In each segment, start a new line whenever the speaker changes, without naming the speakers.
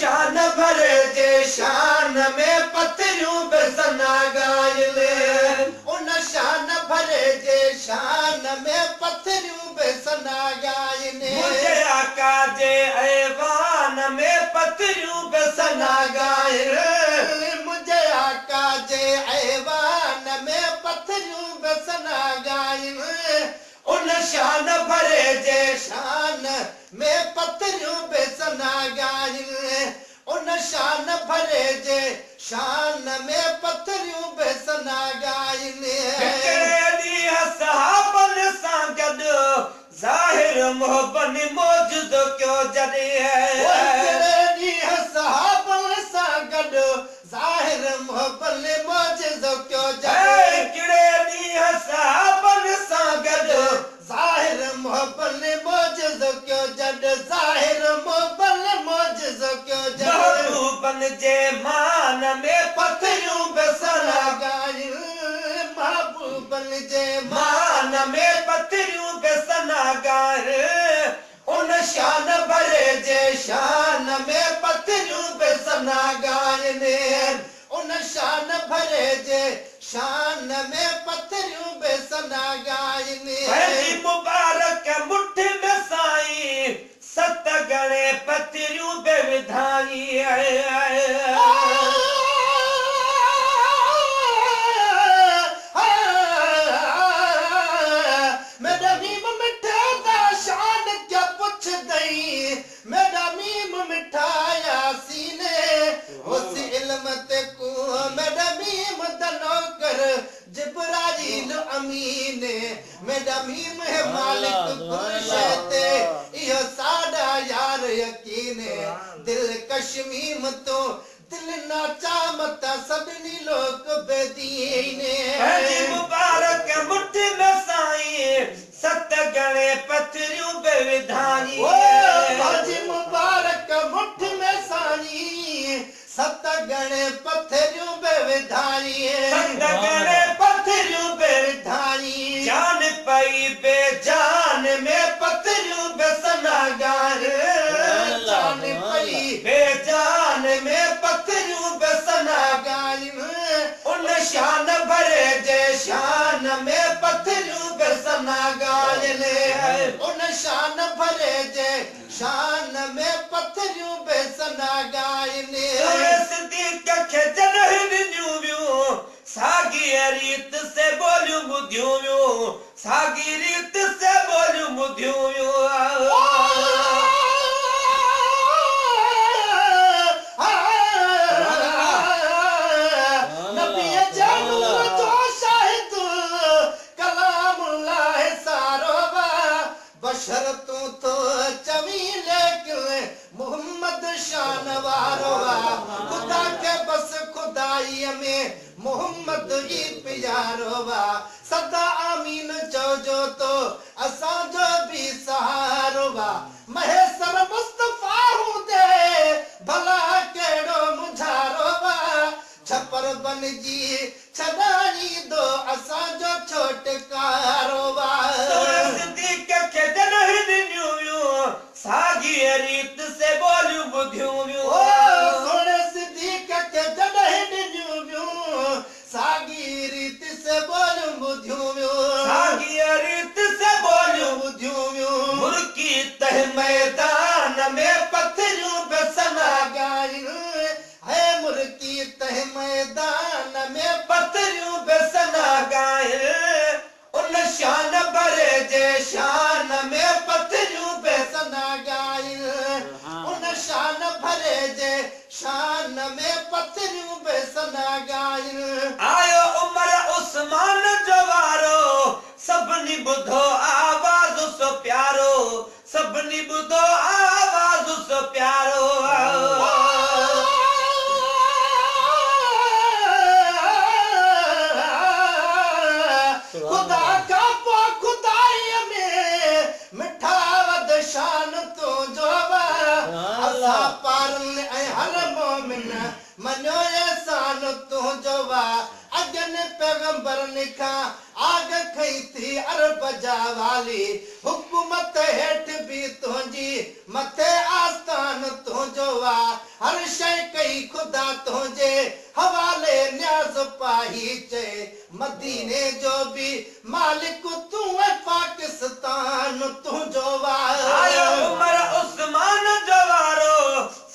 شان भरे जे शान में पथरियूं बि सना ॻाइनि।
उन शान भरे जे शान में पथरियूं बि सना ॻाइनि।
मुंहिंजे आका जे ऐवान में पथरियूं बि सना ॻाइनि।
मुंहिंजे आका जे ऐवान में पथरियूं बि सना ॻाइनि।
उन शान भरे जे
शान में पथरियूं बि सना ॻाइनि। उन शान भरे जे शान में पथरियूं बि सना ॻाइनि।
हिकिड़े ॾींहुं सहाबनि सां गॾु ज़ाहिर मोहबन मौजूदो कयो जॾहिं।
हिकिड़े ॾींहुं सहाबनि सां गॾु ज़ाहिर मोहबन मौजूदो कयो जॾहिं।
हिकिड़े ॾींहुं सहाबनि सां गॾु
ज़ाहिर मोहबन मौजूदो कयो जॾहिं। ज़ाहिर मोहबन मौजूदो कयो जॾहिं।
महबूबनि जे मान में पथरियूं बि सना
ॻाइनि। महबूबनि जे
मान में पथरियूं बि सना ॻाइनि। उन शान भरे जे शान में पथरियूं बि सना ॻाइनि।
उन शान भरे जे शान में पथरियूं बि सना ॻाइनि।
पंहिंजी मुबारक मुठ में साईं सत गणे पथरियूं बि विधाई।
मेरा मीम मिठा दा शान क्या पुछदई। मेरा मीम मिठाया सीने उस इल्म ते को। मेरा मीम दा नौकर जिब्राइल अमीन। मेरा मीम है मालिक कुल ते इहो साडा यार यकीन। दिल कश्मीम तो दिल नाचा मता सभिनी लोक बेदीन।
पंहिंजी मुबारक मुठ में साईं सत गणे पथरियूं बि विधाई।
पंहिंजी मुबारक मुठ में साईं सत गणे पथरियूं बि विधाई।
सत गणे पथरियूं बि
विधाई।
जान पई बेजान में पथरियूं बि सना ॻाइनि।
जान पई
बेजान में पथरियूं बि सना
ॻाइनि।
उन शान भरे जे शान में पथरियूं बि सना ॻाइनि।
उन शान भरे जे शान में पथरियूं बि सना ॻाइनि।
सिद्दीक़ खे जॾहिं ॾिनियूं वियूं साॻी रीत से ॿोलियूं ॿुधियूं वियूं। साॻी रीत से ॿोलियूं ॿुधियूं वियूं।
नबी जे नूर जो शाहिद कलामुल्लाह सारो बा। बशर तूं थो चवी लेकिन मोहम्मद शान वारो आ। खुदा खे बस खुदाईअ में मोहम्मद ई प्यारो आ। सदा आमीन चओजो तो असांजो बि सहारो आ। महेसर मुस्तफ़ा हूंदे भला कहिड़ो मुंझारो आ। छपर बणिजी छॾाईंदो असांजो छोटकारो आ।
सिद्दीक़ खे जॾहिं ॾिनियूं वियूं साॻी रीत से ॿोलियूं ॿुधियूं वियूं।
सुहिणे सिद्दीक़ खे जॾहिं ॾिनियूं वियूं साॻी रीत से ॿोलियूं ॿुधियूं वियूं।
साॻी रीत से ॿोलियूं
ॿुधियूं वियूं।
मुर्की तह मैदान में पथरियूं बि सना
ॻाइनि। है मुर्की तह मैदान में
पथरियूं बि सना ॻाइनि। उन शान भरे जे शान में पथरियूं बि
सना ॻाइनि। उन शान भरे जे शान में पथरियूं बि सना ॻाइनि।
आयो उमर उस्मान जो वारो सभिनी ॿुधो आवाज़ सो प्यारो। सभिनी ॿुधो आवाज़ सो प्यारो।
खुदा खां पोइ खुदाईअ में मिठा वध शान तुंहिंजो बा। असां पारनि ऐं हर मोमिन मञियो एहसान तुंहिंजो बा। अॻियनि पैगम्बरनि खां आग खई थी अरब जा वाली। हुकूमत हेठि बि به तुंहिंजी मथे आस्थान तुंहिंजो आ। हर शइ कई ख़ुदा तुंहिंजे हवाले नियाज़ पाही चए मदीने जो बि मालिक तूं ऐं पाकिस्तान तुंहिंजो आ।
आयो उमर उस्मान जो वारो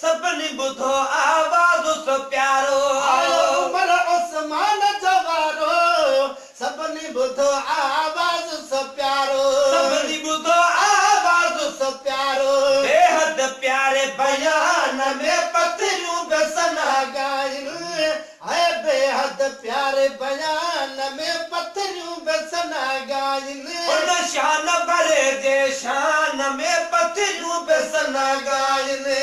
सभिनी ॿुधो आवाज़ सो प्यारो।
आयो उमर उस्मान जो वारो सभिनी ॿुधो आवाज़ सो प्यारो।
सभिनी ॿुधो आवाज़
सो प्यारो।
बेहद प्यारे बयान में पथिरियूं बि सना
ॻाइनि है बेहद प्यारे बयान में पथिरियूं बि सना ॻाइनि।
उन शान भरे जे शान में पथिरियूं बि सना ॻाइनि।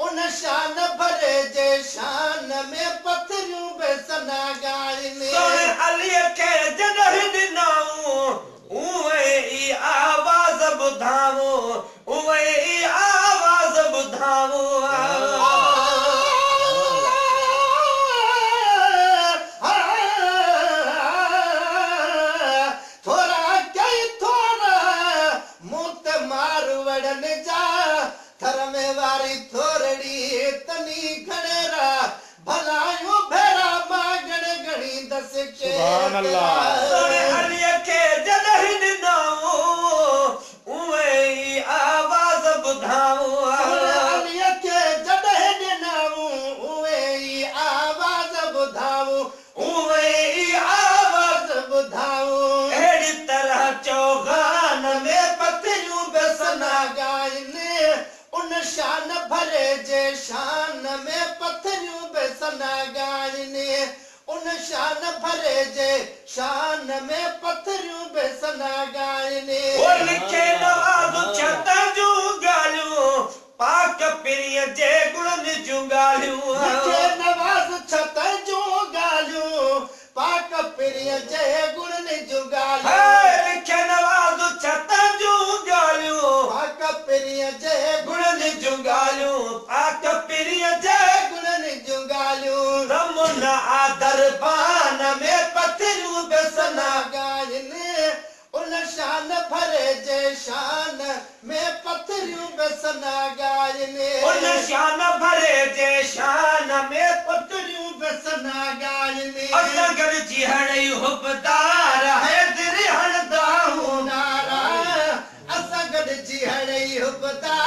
उन शान भरे जे शान में पथिरियूं बि सना ॻाइनि।
सोणे अलीअ खे जॾहिं ॾिनाऊं उहे ई आवाज़ ॿुधाऊं उहे ई आवाज़ ॿुधाऊं।
थोरा कई थोरा मूं ते मारवड़नि जा थर में वारी थोरड़ी तनी घणेरा भलायूं भेरा मागण गणींदसि
सुभान अल्लाह।
सोणे अलीअ खे जॾहिं ॾिनाऊं उहे ई आवाज़ ॿुधाऊं।
अलीअ खे जॾहिं ॾिनाऊं उहे ई आवाज़ ॿुधाऊं
उहे ई आवाज़
ॿुधाऊं।
अहिड़ी तरह चौगान में पथिरियूं बि सना
ॻाइनि उन शान भरे जे शान में पथिरियूं बि सना ॻाइनि। उन शान भरे जे शान में पथिरियूं बि सना ॻाइनि।
ओ लिखे नवाज़ छत जूं ॻाल्हियूं पाक पीरीअ जे गुणनि जूं ॻाल्हियूं।
लिखे नवाज़ छत जूं ॻाल्हियूं पाक पीरीअ जे गुणनि जूं ॻाल्हियूं।
लिखे नवाज़ छत जूं ॻाल्हियूं
पाक पीरीअ जे
गुणनि जूं ॻाल्हियूं पाक पीरीअ जे
गुणनि जूं ॻाल्हियूं।
रमुन आ दरबान में पथिरियूं बि सना
ॻाइनि उन शान भरे जे शान में पथिरियूं बि सना ॻाइनि।
उन शान भरे जे शान में
पथिरियूं बि सना ॻाइनि।
असां गॾिजी हणई हुबदार हैदरी हणंदा
नारा असां गॾिजी हणई हुबदार